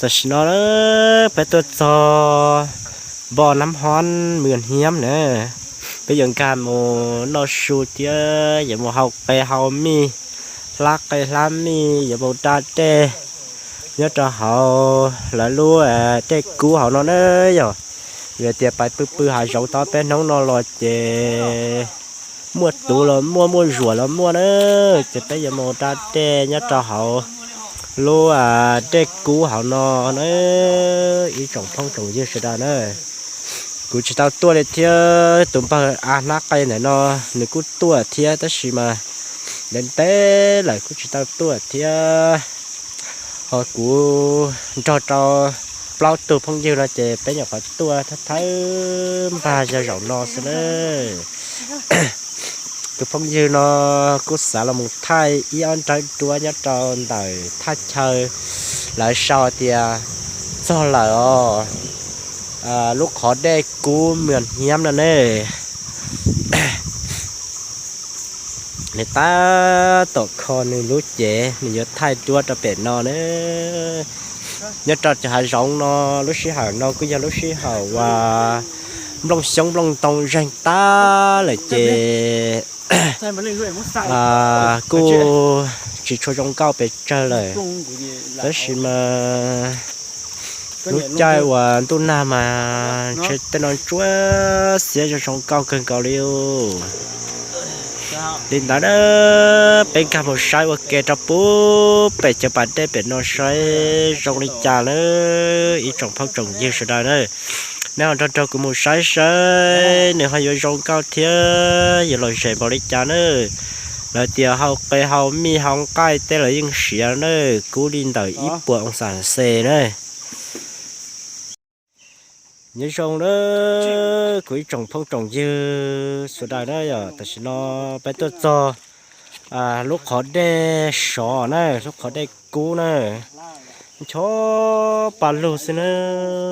Tam sim no peb tuaj txog npoj nab hob mws hiab na, peb yuav nkag mus noj su thiab yuav mus hau qe hau mij, hlab qe hlab mij, yuav mus da dej nyob rau hauv lawv lub dej kub hauv no na yom. Vim tias pais pw pw hav zoov tau peb hnub no los ces muaj tuv los muaj, muaj zuam los muaj na, ces peb yuav mus da dej nyob rau hauv lub dej kub hauv no na, ib tsoom phooj tsoom ywg sawv daws na. Kuv tsis tau tuaj li thiab, tus npawg a hnab qe ntawm no nws kuj tuaj thiab tab sis mas ntev ntev lawm kuj tsis tau tuaj thiab. Ho kuv nrog rau plaub tug phooj ywg no ces peb nyuam qhuav tuaj thawb thawb npag zog zaum no xwb na. Tus phooj ywg no kuj xav los mus thaij ib ob nrawb duab nyob rau ntawm thaj chaw lawv sau tias txog lawm os, lub qhov dej kub mws hiab no ne. Nws tab tom kho nws lub cev, nws yuav thaij duab rau pem no na. Nyob rau cov hav zoov no, lub sij hawm no kuj yog lub sij hawm uas nplooj xyoob nplooj ntoo zeeg tag lawm ces kuj tsis tshua zoo nkauj pes tsawg lawm. Tab sis mas lub caij uas ntuj nag mas ntshe tej no ntsuab xiab zoo zoo nkauj kawg nkaus li. Li ntawd na, peb nkag mus saib ua ke rau puag pem cov pas dej pem no saib zoo li cas na, ib tsoom phooj tsoom ywg sawv daws na. Nej ho nrog nrog kuv mus saib saib nws ho yuav zoo nkauj thiab yuav lom zem npaum li cas na. Lawv tias hau qe hau mij hau nqaij tej los yeej siav na, kub li ntawm ib puas oo xam xes na. Nyob zoo na, kuv ib tsoom phooj tsoom ywg sawv daws na yom, tam sim no peb tuaj txog lub qhov dej sov na, lub qhov dej kub na, ncho pa lug xwb na,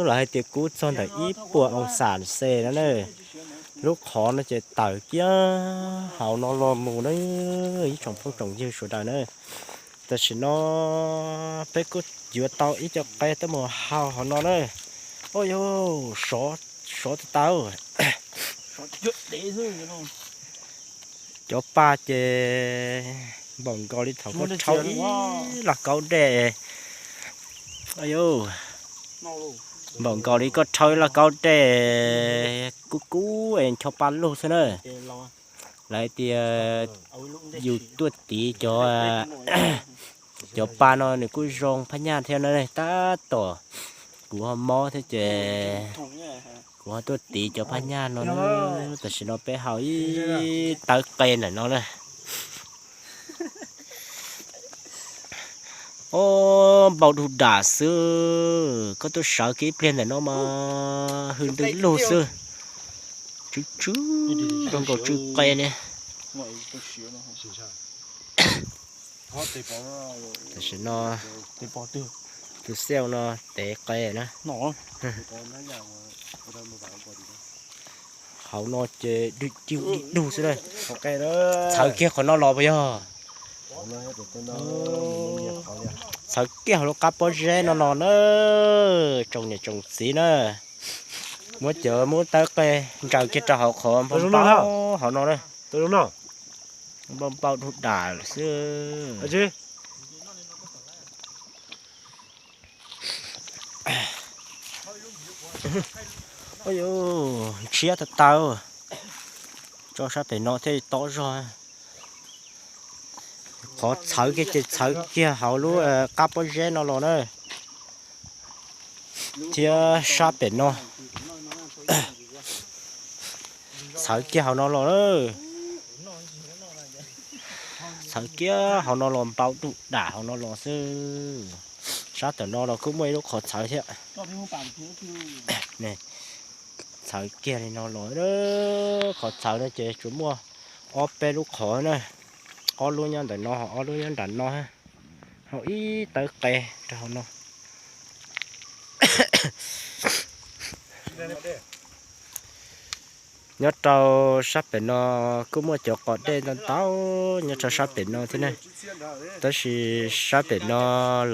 lawv hais tias kub txog ntawm ib puas oo xam xes na na. Lub qhov no ces tawm kiag hauv no los mus na, ib tsoom phooj tsoom ywg sawv daws na. Tam sim no peb kuj yuav tau ib co qe tuaj mus hau hauv no na. Ua yog sov, sov tas tas. Cov pa ces npaum nkaus li thaum koj rhaub ib laj kaub dej. Npaum nkaus li koj rhaub ib laj kaub dej kub kub es ncho pa lug xwb na. Lawv tias yus tuaj tiv cov, cov pa no nws kuj zoo phab nyaj thiab na. Tab tom kuv ho mob thiab ces kuv ho tuaj tiv cov phab nyaj no na. Tam sim no peb hau ib tawb qe ntawm no na. Ob, npau dug dam xwb, koj tuaj sawv kiag ib pliag ntawm no mas hws ntws lug xwb. Tsw tsw, zoo nkaus tsw qe ne. Tam sim no tus xiaj no tev qe na. Hauv no ces dig dig dig dug xwb na. Txhawv kiag qhov no los puas yog? Txhawv kiag hauv lub qab pob zeb no los na, tsoom niam tsoom txiv na. Muab cov, muab tawb qe ntsaws kiag rau hauv qhov npau npau hauv no na. Npau npau dug dam xwb. Ntshiab tag tag, tso sab pem no thiaj li tob zog. Qhov txhawv kiag ces txhawv kiag hauv lub qab pob zeb no los na, thiab sab pem no. Txhawv kiag hauv no los, txhawv kiag hauv no los npau dug dam hauv no los xwb. Sab tom no los kuj muaj ib lub qhov txhawv thiab. Txhawv kiag li no los, qhov txhawv no ces tsuas muaj ob peb lub qhov na, ob lub nyob ntawm no, ob lub nyob nram no, hau ib tawb qe rau hauv no. Nyob rau sab pem no kuj muaj cov qos dej ntau ntau nyob rau sab pem no thiab ne. Tab sis sab pem no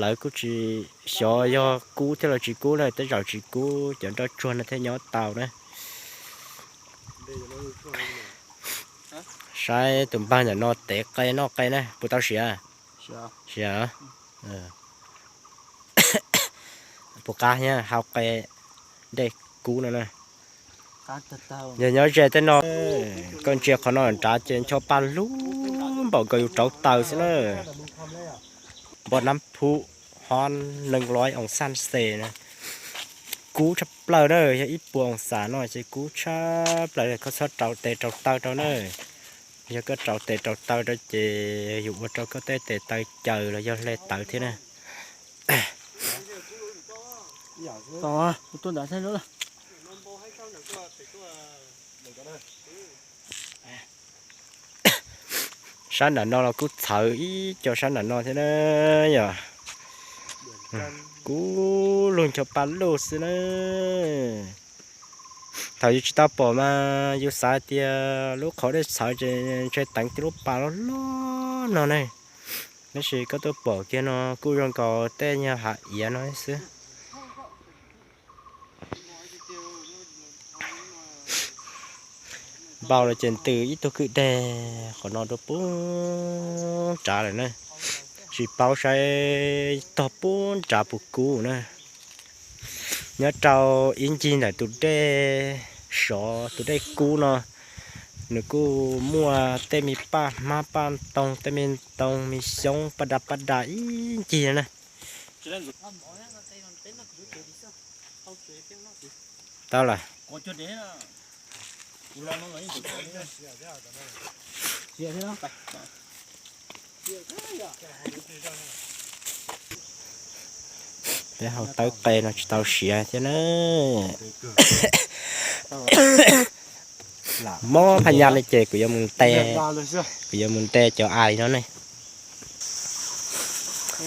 lawv kuj tsis xyov yog kub thiab los tsis kub na, tej zaum tsis kub cov nroj tsuag no thiaj nyob tau na. Saib tus npawg ntawm no tev qe noj qe na, puas tau siav? Siav. Puas qab thiab hau qe dej kub no na. Yog nyob ze tej no, koj ntsia qhov no nrad ces ncho pa lug npaum nkaus yus rauv taws xwb na. Npoj nab phub hob nees loib oos xaj xes na. Kub tshaj plaws na, yog ib puas oos xas no ces kub tshaj plaws, koj txhob rauv tes rauv taw rau na. Yog koj rauv tes rauv taw rau ces yus ua rau koj tej tes taw caws los yog hle tawv thiab na. Sab nram no los kuj txhawv ib co sab nram no thiab na yom. Kub lug ncho pa lug xwb na. Thaum yus tsis tau pom mas yus xav tias lub qhov dej txhawv ces ntshe teev tib lub pas loj loj no ne. Tab sis koj tuaj pom kiag no kuj zoo nkaus tej nyuag hav iav no xwb. Npau los ces ntws ib tug kwj deg qhov no rau pub nrad lawm na. Tsis paub saib tog pub nrad puas kub na. Nyob rau ib ncig ntawm tus dej sov tus dej kub no, nws kuj muaj tej me paj hmab paj ntoo tej me ntoo me xyoob paj da paj da ib ncig no na. Tau lawm. Peb hau tawb qe no tsis tau siav thiab na. Mob phaj nyaj li ces kuv yuav mus nte, kuv yuav mus nte cov ais no ne.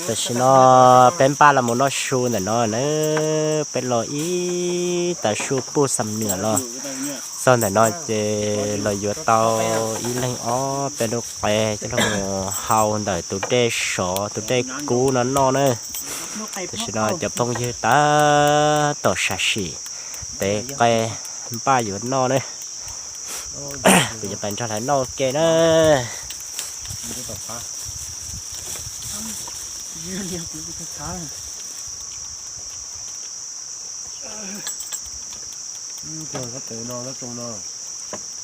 Tam sim no peb npaj los mus noj su ntawm no na, peb los ib tav su puj xam nwam los txog ntawm no ces los yuav tau ib leeg ob peb lub qe coj los mus hau ntawm tus dej sov tus dej kub no noj na. Tam sim no cov phooj ywg tab tom sam sim tev qe npaj yuav noj na. Kuv yuav pais nrog lawv noj ua ke na.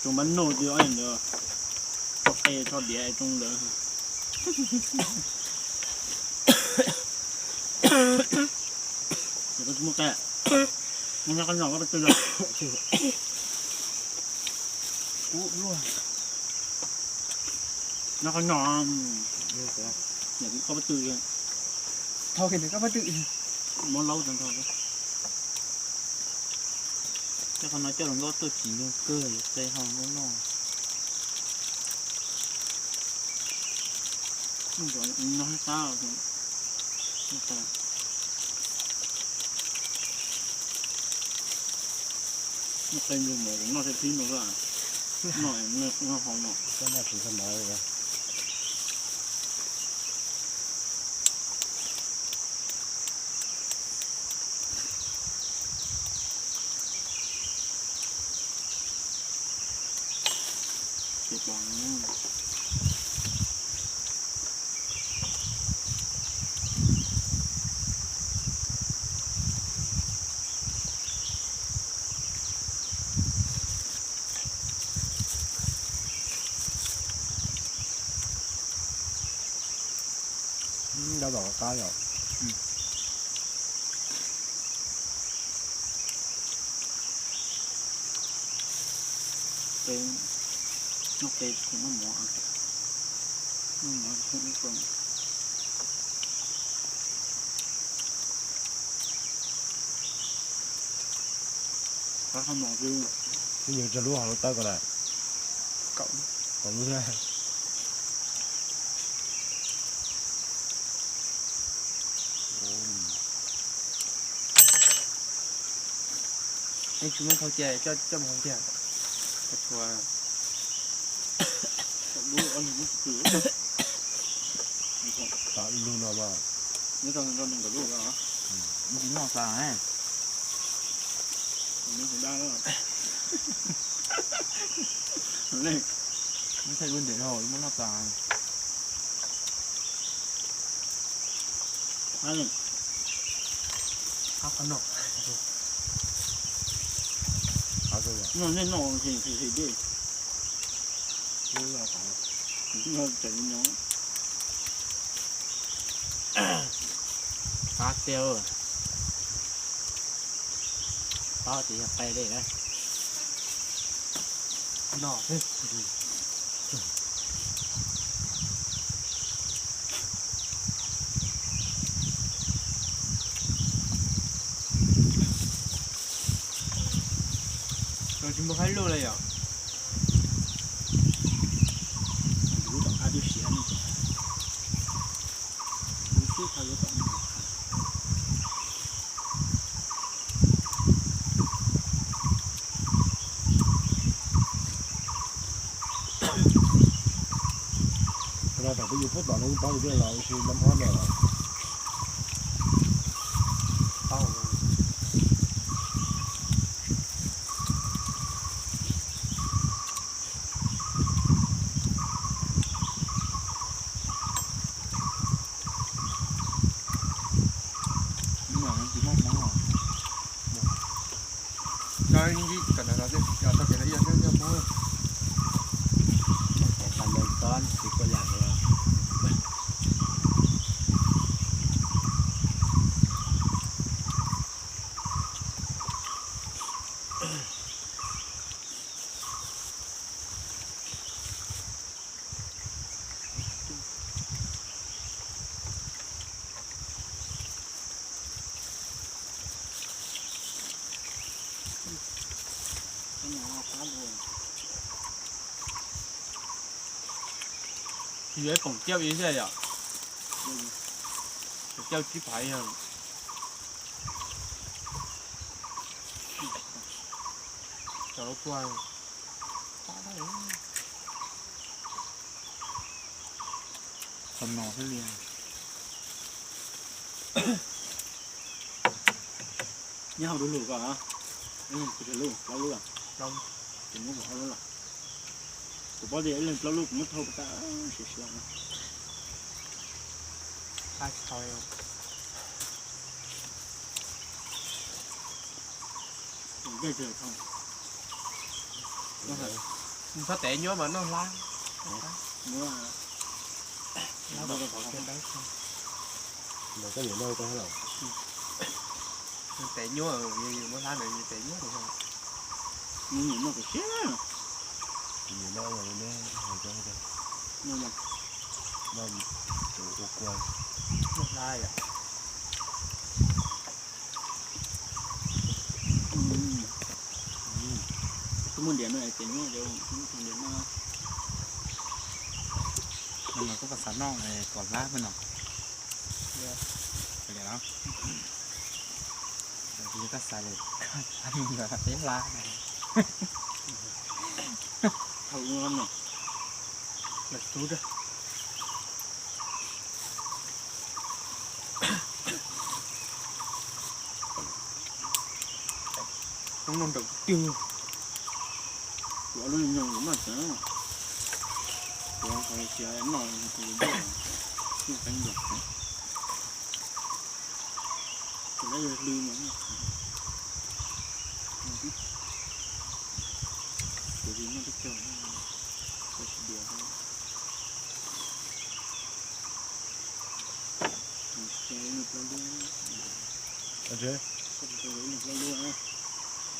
Tso mab noj twb ob ntawd, tso qe tso diav tsoo ntawd. Muaj qe, muaj nyob qab no koj pab twg? Kub luaj. Nyob qab no, koj pab twg? Thau koj pab twg? Muab laub tag nrho. Coj qhov no coj los nkaub tuaj tsis nyoog kawg, qe hau noj noj. No qab, qe ntseg mov noj thiaj thib no xwb, noj noj hau no. Nyob tom qab yom. Qe, noj qe khoom noj mov, noj mov khoom ib koom. Qab qhov no twb, twb nyob tsawg lub hauv lub tawb ko lawm? Kaum, kaum lub thiab. Es tsis muab thau cia coj mus hau kiag. Tshua. Lub no mas. Noj tas. Noj tas. Qab qhov no. Qab no. Noj nej noj heev heev dej. Noj tas nyob. Qab tiag. Paub tias yog qe dej na. No xwb. Tsis muaj haib luj li yom. Lub tom qab twb siav ne. Lub xub qhov lub tom no. Qhov no tam twb yus pub tom no paub yus thiaj los ua si lom hov ntawm. Tsis muaj hmoov os. Tau ib ntsis kom ntawd los xwb, yog tau kev los yog nyob nyob hmoov. Tau tsis kua yam los. Yuav ib poom cauj ib xwb yom. Poom cauj tsib phav yog. Cov lub puag. Qhov no xwb li. Nyob hauv du lug ko, kuv cog lub plaub lub, ces muab kuv ob lub los. Kuv paub tias ib leeg plaub lub kuv muab thauj tas siav siav. Txhob tev nyuaj mas noj hlab. Tev nyuaj, yus muab hlab ntawd yus tev nyuaj. Noj hlab yom. Twb muaj ntiav no ces nyob, ntiav no. No mas koj puas xav noj kom hlab me no? Liam no. Koj xav li, peb hlab. Thaum no, lawv xub. Noj nraum twg. Kuv ob lub nyuag kuv noj tsev. Kuv qhov cia noj kuv noj qeeb nkaus. Kuv lawv yog hlw mas. Kuv li noj teb cog, kuv tsis dias.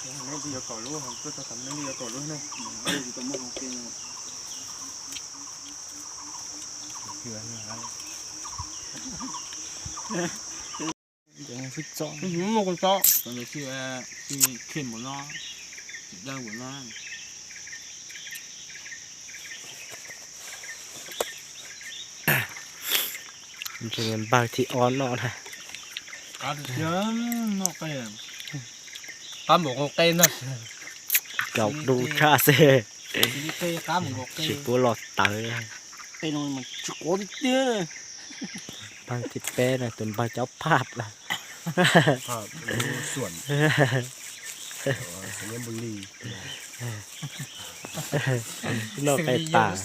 Neb twb yuav kaum lub, tuaj tau tam neb twb yuav kaum lub ne. Muaj kua txob, tsis khij mus no, tsis dawb mus no. Npawg thib ob noj na. Qab npaum qe ntag. Tsaus ntuj tshaj xwb, tsis pub los tawv. Npawg thib peb no tus npawg cob phaj. Noj qe tas.